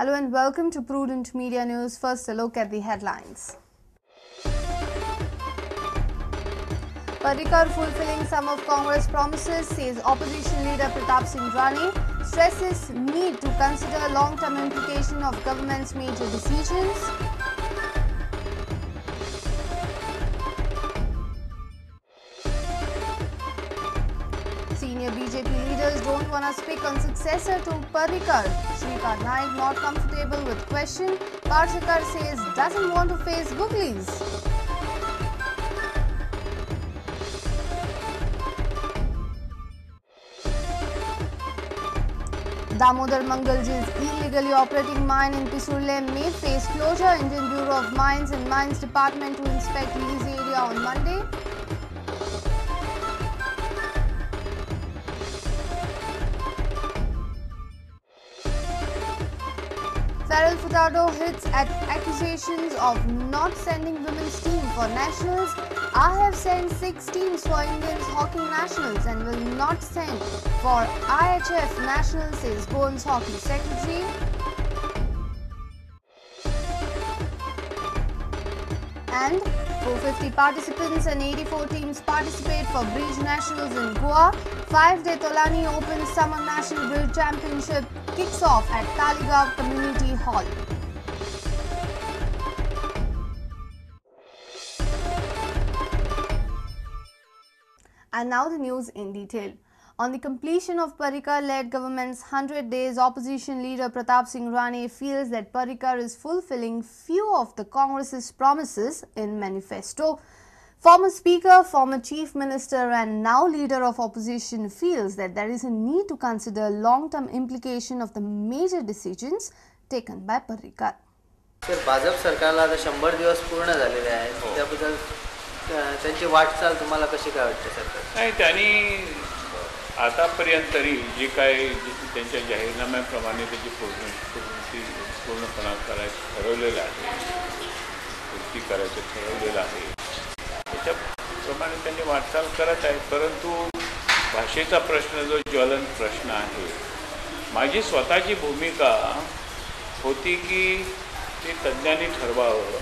Hello and welcome to Prudent Media News. First, a look at the headlines. Parrikar fulfilling some of Congress promises, says opposition leader Pratap Singh Rane, stresses need to consider long-term implication of government's major decisions. Senior BJP leaders don't want to speak on successor to Parrikar. Shripad Naik not comfortable with question. Parsekar says doesn't want to face googlies. Damodar Mangalji's illegally operating mine in Pissurlem may face closure. Indian Bureau of Mines and Mines Department to inspect lease area on Monday. Farrell Furtado hits at accusations of not sending women's team for nationals. I have sent 6 teams for Indians hockey nationals and will not send for IHF nationals, says Goan's hockey secretary. And 450 participants and 84 teams participate for Bridge Nationals in Goa. 5-day Tolani Open Summer National Bridge Championship kicks off at Taleigao Community Hall. And now the news in detail. On the completion of Parrikar-led government's 100 days, opposition leader Pratap Singh Rane feels that Parrikar is fulfilling few of the Congress's promises in manifesto. Former Speaker, former Chief Minister and now leader of opposition feels that there is a need to consider long-term implication of the major decisions taken by Parrikar. Sir, Bhajap सरकारला आता 100 दिवस पूर्ण झालेले आहेत, त्याबद्दल त्यांची वाटचाल तुम्हाला कशी काय वाटते सर? नाही, त्यांनी आतापर्यंत तरी जे काही त्यांच्या जाहीरनाम्याप्रमाणे त्याची पूर्णपणा करायचं ठरवलेलं आहे, पूर्ती करायचं ठरवलेलं आहे, त्याच्याप्रमाणे त्यांनी वाटचाल करत आहेत. परंतु भाषेचा प्रश्न जो ज्वलंत प्रश्न आहे, माझी स्वतःची भूमिका होती की ते तज्ज्ञांनी ठरवावं,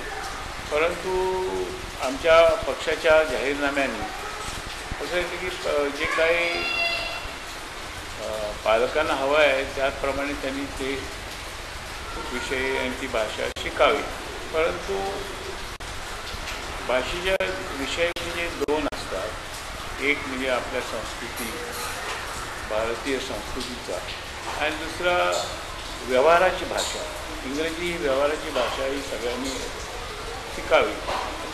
परंतु आमच्या पक्षाच्या जाहीरनाम्याने असं आहे की जे काही पालकांना हवं आहे त्याचप्रमाणे त्यांनी ते विषय आणि ती भाषा शिकावी. परंतु भाषेच्या विषय म्हणजे दोन असतात, एक म्हणजे आपल्या संस्कृती, भारतीय संस्कृतीचा, आणि दुसरा व्यवहाराची भाषा. इंग्रजी ही व्यवहाराची भाषा ही सगळ्यांनी शिकावी.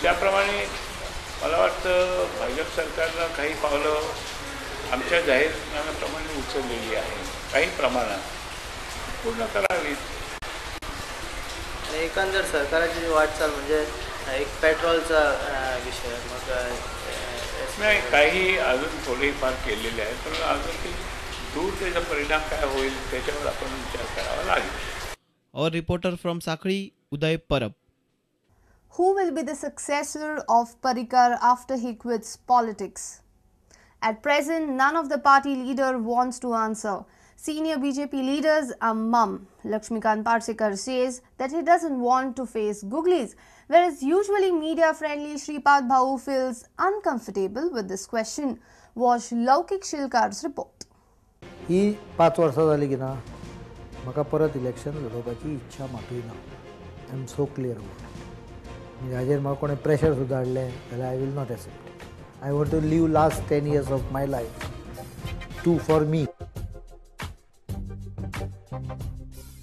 त्याप्रमाणे मला वाटतं भाजप सरकारनं काही पावलं आमच्या जाहीरनाम्याप्रमाणे उचललेली आहे, काही प्रमाणात पूर्ण करावीत. आणि एकंदर सरकारची वाटचाल म्हणजे एक पेट्रोलचा विषय, मग नाही काही अजून थोडेफार केलेले आहेत, पण अजून ते दूर त्याचा परिणाम काय होईल त्याच्यावर आपण विचार करावा लागेल. और reporter from Sakhali, Uday Parab. Who will be the successor of Parrikar after he quits politics? At present, none of the party leader wants to answer. Senior BJP leaders are mum. Lakshmikant Parsekar says that he doesn't want to face googlies, whereas usually media-friendly Shripad Bhau feels uncomfortable with this question. Watch Laukik Shilkar's report. ही 5 वर्षां जाली की ना म्हाका परत election लढोवपाची इच्छा मातूय ना. I am so clear about it. म्हणजे हाजेर म्हाका कोणें प्रेशर सुद्दां हाडलें जाल्यार I will not accept it. I want to live last 10 years of my life to for me.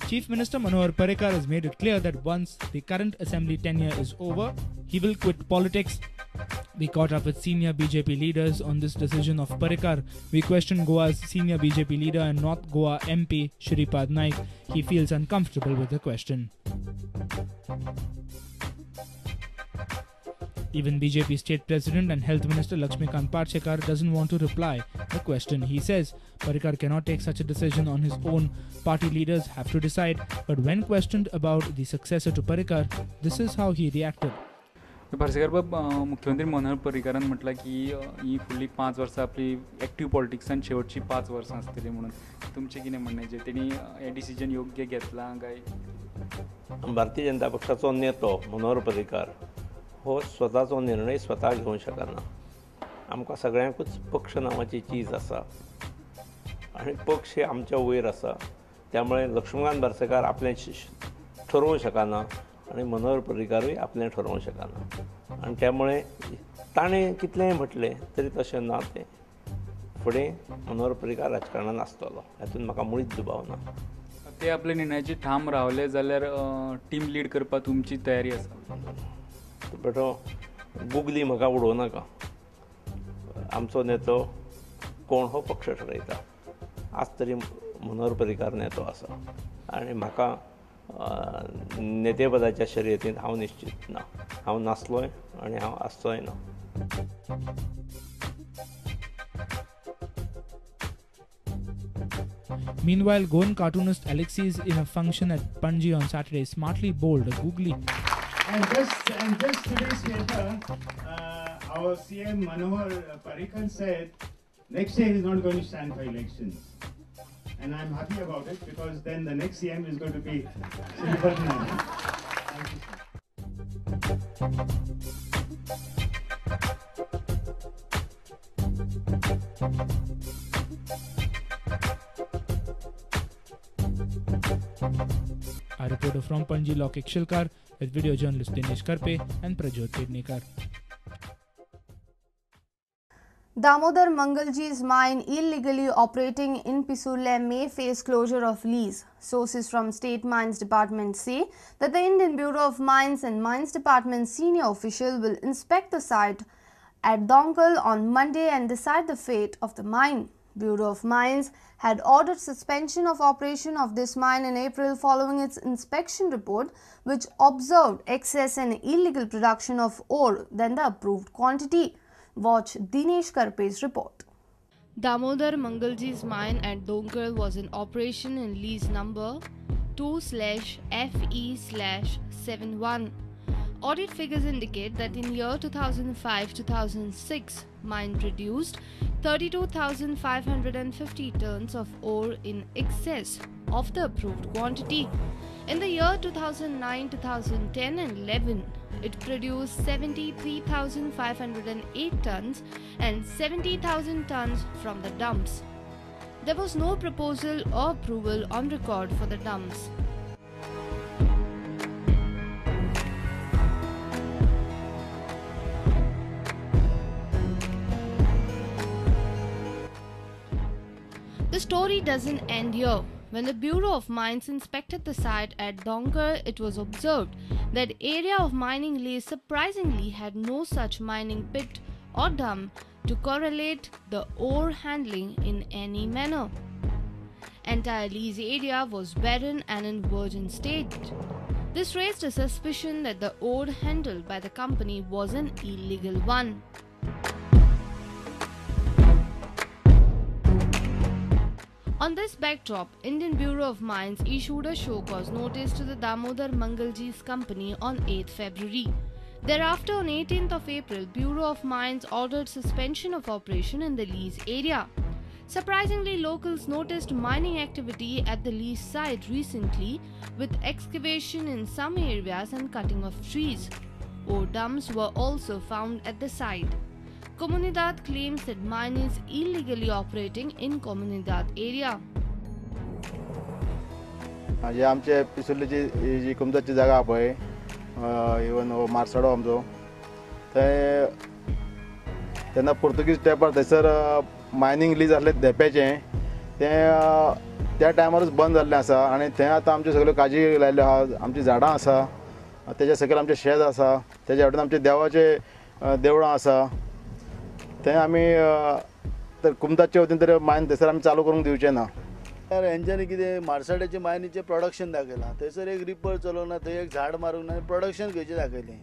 Chief Minister Manohar Parrikar has made it clear that once the current assembly tenure is over, he will quit politics. We caught up with senior BJP leaders on this decision of Parrikar. We questioned Goa's senior BJP leader and North Goa MP Shripad Naik. He feels uncomfortable with the question. Even BJP State President and Health Minister Lakshmikant Parsekar doesn't want to reply the question. He says Parrikar cannot take such a decision on his own. Party leaders have to decide. But when questioned about the successor to Parrikar, this is how he reacted. Parsekar बाब, मुख्यमंत्री मनोहर पर्रीकारान म्हटलां की ही फुडली 5 वर्सां आपली active पॉलिटिक्सान शेवटची 5 वर्सां आसतली म्हणून तुमचें कितें म्हणणें, जे तेणी हें डिसिजन योग्य घेतलां काय? भारतीय जनता पक्षाचो नेतो मनोहर पर्रीकार हो स्वताचो निर्णय स्वता घेवंक शकना. आमकां सगळ्यांकूच पक्ष नांवाची चीज आसा आनी पक्ष हे आमच्या वयर आसा. त्यामुळे लक्ष्मीकांत बार्सेकार आपलें ठरोवंक शकना आनी मनोहर पर्रीकारूय आपलें ठरोवंक शकना आनी त्यामुळे ताणें कितलेंय म्हटलें तरी तशें ना. तें फुडें मनोहर पर्रीकार राजकारणान आसतलो हातूंत म्हाका मुळीच दुबाव ना. ते आपल्या निर्णयाचे ठाम रावले जाल्यार टीम लीड करपाक तुमची तयारी आसा? बेटो गुगली म्हाका उडोवं नाका. आमचो नेतो कोण हो पक्ष ठरयता. आज तरी मनोहर पर्रीकार नेतो आसा आनी म्हाका नेतेपदाच्या शर्यतींत हांव निश्चित ना. हांव नासलोय आनी हांव आसचोय ना. Meanwhile, Goan cartoonist Alexis in a function at Panji on Saturday smartly bowled a googly. And just today's paper, our CM Manohar Parrikar said next year he is not going to stand for elections. And I'm happy about it because then the next CM is going to be Shri Fernandes. Thank you, sir. Our reporter from Panji, Lokik Shilkar, with video journalist Dinesh Karpe and Prajyot Pednekar. Damodar Mangalji's mine illegally operating in Pissurlem may face closure of lease. Sources from State Mines Department say that the Indian Bureau of Mines and Mines Department senior official will inspect the site at Donkal on Monday and decide the fate of the mine. Bureau of Mines had ordered suspension of operation of this mine in April following its inspection report, which observed excess and illegal production of ore than the approved quantity. Watch Dinesh Karpe's report. Damodar Mangalji's mine at Donkal was in operation in lease number 2/FE/71. Audit figures indicate that in year 2005-2006, mine produced 32,550 tons of ore in excess of the approved quantity. In the year 2009, 2010 and 11, it produced 73,508 tons and 70,000 tons from the dumps. There was no proposal or approval on record for the dumps. The story doesn't end here. When the Bureau of Mines inspected the site at Donkal, it was observed that area of mining lease surprisingly had no such mining pit or dump to correlate the ore handling in any manner. Entire lease area was barren and in virgin state. This raised a suspicion that the ore handled by the company was an illegal one. On this backdrop, Indian Bureau of Mines issued a show cause notice to the Damodar Mangalji's company on 8 February. Thereafter, on 18th of April, Bureau of Mines ordered suspension of operation in the lease area. Surprisingly, locals noticed mining activity at the lease site recently, with excavation in some areas and cutting of trees. Ore dumps were also found at the site. Comunidad claims that mine is illegally operating in Comunidad area. हे आमचे पिसुर्लेची जी कुमजाची जागा पळय, even हो मार्साडो आमचो, थंय तेन्ना पुर्तुगीज तेंपार थंयसर मायनींग लीज आसलें धेंप्याचें, तें त्या टायमारूच बंद जाल्लें आसा. आनी थंय आतां आमच्यो सगळ्यो काजी लायल्ल्यो आहा, आमचीं झाडां आसा, तेज्या सकयल आमचें शेत आसा, तेज्या वाटेन आमचे देवाचे देवळां आसा. थंय आमी तर कुमताचे वतीन तर मायन थंयसर आमी चालू करूंक दिवचें ना. हेंच्यांनी कितें मार्साड्याचें मायनीचें प्रोडक्शन दाखयलां, थंयसर एक रिपर चलोवंक ना, थंय एक झाड मारूंक ना, प्रोडक्शन खंयचें दाखयलें.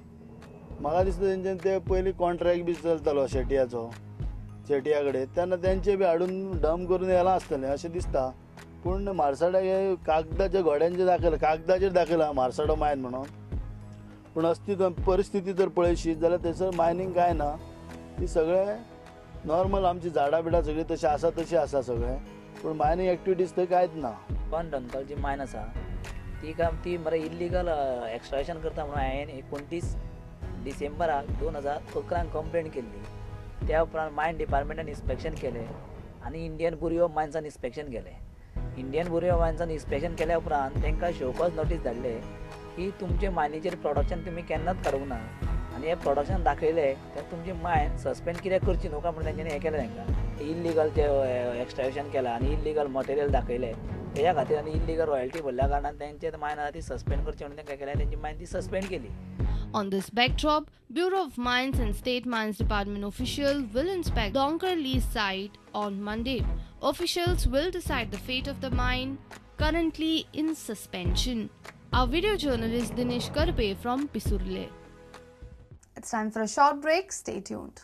म्हाका दिसता तेंच्यांनी ते पयलीं कॉन्ट्रॅक्ट बी चलतालो शेटयाचो, शेटया कडेन, तेन्ना तेंचे बी हाडून डंप करून येलां आसतलें अशें दिसता. पूण मार्साड्याक हे कागदाच्या घोड्यांचेर दाखयलां, कागदाचेर दाखयलां मार्साडो मायन म्हणून, पूण अस्तित्व परिस्थिती जर पळयशी जाल्यार थंयसर मायनींग कांय ना, ती सगळें नॉर्मल आमची झाडां बिडां सगळीं तशीं आसा तशीं आसा सगळें, पूण मायनींग एक्टिविटीज थंय कांयच ना. पण डोंगकाल जी मायन आसा ती काम ती मरे इल्लिगल एक्स्ट्रॅक्शन करता म्हणून हांवें 29 डिसेंबराक 2011 कंप्लेन केल्ली. त्या उपरांत मायन डिपार्टमेंटान इन्स्पेक्शन केलें आनी इंडियन ब्युरो ऑफ मायन्सान इन्स्पेक्शन केलें. इंडियन ब्युरो ऑफ मायन्सान इन्स्पेक्शन केल्या उपरांत तांकां शोकॉज नोटीस धाडले की तुमचे मायनीचेर प्रोडक्शन तुमी केन्नाच काडूंक ना आनी हें प्रोडक्शन दाखयलें तेन्ना तुमची मायन सस्पेंड कित्याक करची न्हू काय म्हणून तेंच्यांनी हें केलें. तांकां इल्लिगल ते एक्स्ट्रॅक्शन केलां आनी इल्लिगल मटेरियल दाखयलें तेज्या खातीर आनी इल्लिगल रॉयल्टी भरल्या कारणान तेंचे मायन आसा ती सस्पेंड करची म्हणून तांकां केलें, तेंची मायन ती सस्पेंड केली. On this backdrop, Bureau of Mines and State Mines Department officials will inspect Dongarle site on Monday. Officials will decide the fate of the mine, currently in suspension. Our video journalist Dinesh Karpe from Pissurle. It's time for a short break. Stay tuned.